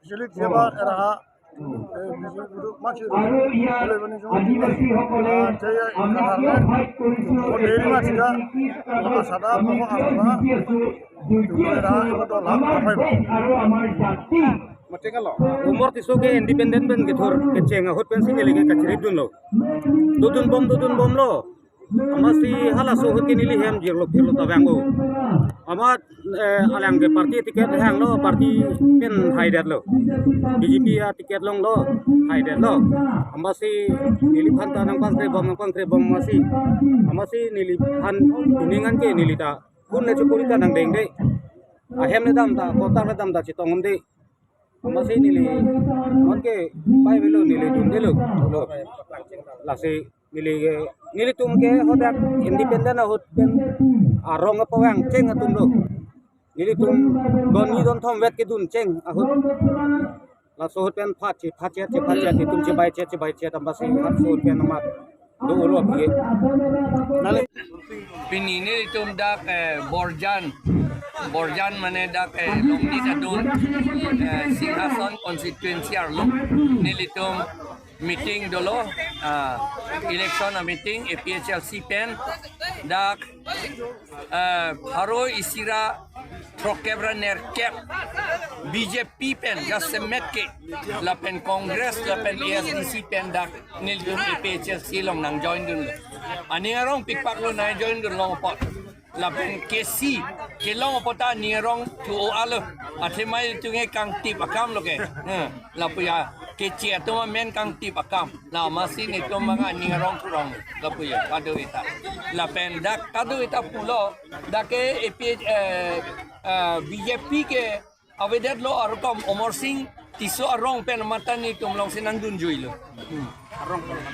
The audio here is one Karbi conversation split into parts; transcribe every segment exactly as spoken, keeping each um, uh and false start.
Actually, Jeba era ha, eh, bisi guru machi aro ia boleh bani jong, adivasi hokole ah, jaya ami ikhara kiyo le, fight korisu, oh, deri machi da, maka sada, ami maka kiyo arada, jiti asu, jiti asu, era ha, ibu dola, amar apa ibu? Desh aro amar jati. Umor Tisso ke independent pen kethur kecheng ahut pensi neli ke kachirip dunlo. Dodun bom, dodun bomlo. Amatsi halaso ahut ke neli hem jirlo phirlo ta vanglo. Amat, eh, alang ke party ticket hanglo, party pen haidetlo. B J P a ticket longlo, haidetlo. Amatsi neliphan ta nangpangtre bom, nangpangtre bom amatsi. Amatsi neliphan pining an ke neli ta kun le chukuri ta nangdengde. Ahem le dam ta, kotak le dam ta chetong umde. Amatsi neli, non ke pai velo neli dundelo. Lo. Lasi neli ke, nelitum ke hadak independent ahut pen arong apawang cheng atum lo. Nelitum don ni don thom vet kedun cheng ahut. Laso ahut pen phat che, phat che, che, phat che, nelitum chebai che, chebai che, amatsi laso ahut pen amat do ulo aphi ke. Nale. Pini nelitum dak, eh, Borjan, Borjan mane dak, eh, Longnit adung, eh, Singhason constituency arlo nelitum meeting dolo, ah, election a meeting A P H L C pen dak, eh, pharo isi ra throkkep ra nerkep B J P pen jasemet ke lapen Congress lapen A S D C pen dak nelitum A P H L C along nangjoin dunlo. Aning arong pikpak lo nangjoin dunlo apot. Lapen K C kelong apot ta aning arong thu-o-a lo. Athema ilitum ke kangtip akam lo ke. Eh, lapu ya K C atum amen kangtip akam. La amatsi nelitum abang aning arong kurong. Lapu ya kado-ita. Lapen dak kado-ita pulo. Dak ke A P H, eh, eh, B J P ke avedetlo arukom Amarsing Tisso arong pen amat ta nelitum alongsi nangdunjuilo. Hmm.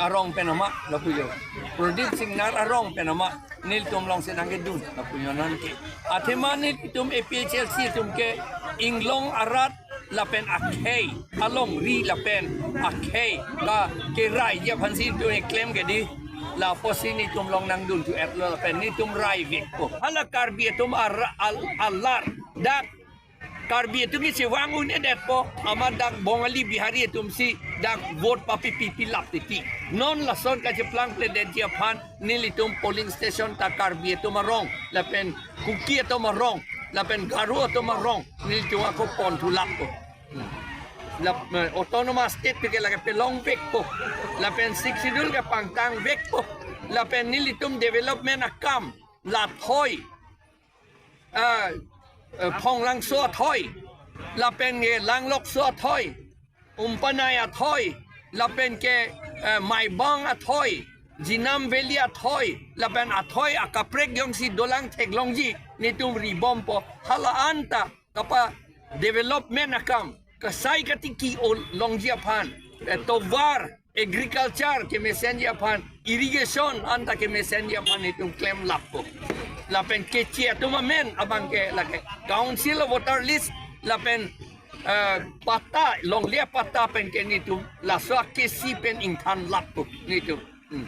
Arong pen amat lapu jo. Prodip Singnar arong pen amat nelitum alongsi nangkedun lapu jo non ke. Athema nelitum A P H L C atum ke inglong arat lapen akhei, alongri lapen akhei ka kerai ji aphansi nelitum keklem ke dei. Lapusi nelitum along nangdun thu-etlo lapen nelitum rai vekpo. Hala Karbi atum ar-, al-, alar dak Karbi atum isi vang un-edetpo, amat dak Bongali Bihari atumsi dak vote papipi pilap titi. Non lason kacheplang pledetji aphan nelitum polling station ta Karbi atum arong, lapen Kuki atum arong, lapen Garo atum arong, nelitum ako pon thu lappo. Lap-, eh, autonomous state ke lake pelong vekpo. Lapen Sixth Schedule ke pangtang vekpo. Lapen nelitum development akam, Lathoi, ah, eh, Phonglangso athoi, lapen ke Langlokso athoi, Umpanai athoi, lapen ke, eh, Maibang athoi, Jinam Valley athoi, lapen athoi akaprek jongsi dolang theklongji, nelitum ribompo, hala anta kapa development akam, kasai katiki-o longji aphan, eh, tovar, agriculture kemesenji aphan, irrigation anta kemesenji aphan nelitum klem lappo. Lapen K C atum amen abang ke lake Council of Voter List lapen, eh, patta, longle patta pen ke nelitum laso a K C pen ingthan lappo nelitum. Hmm.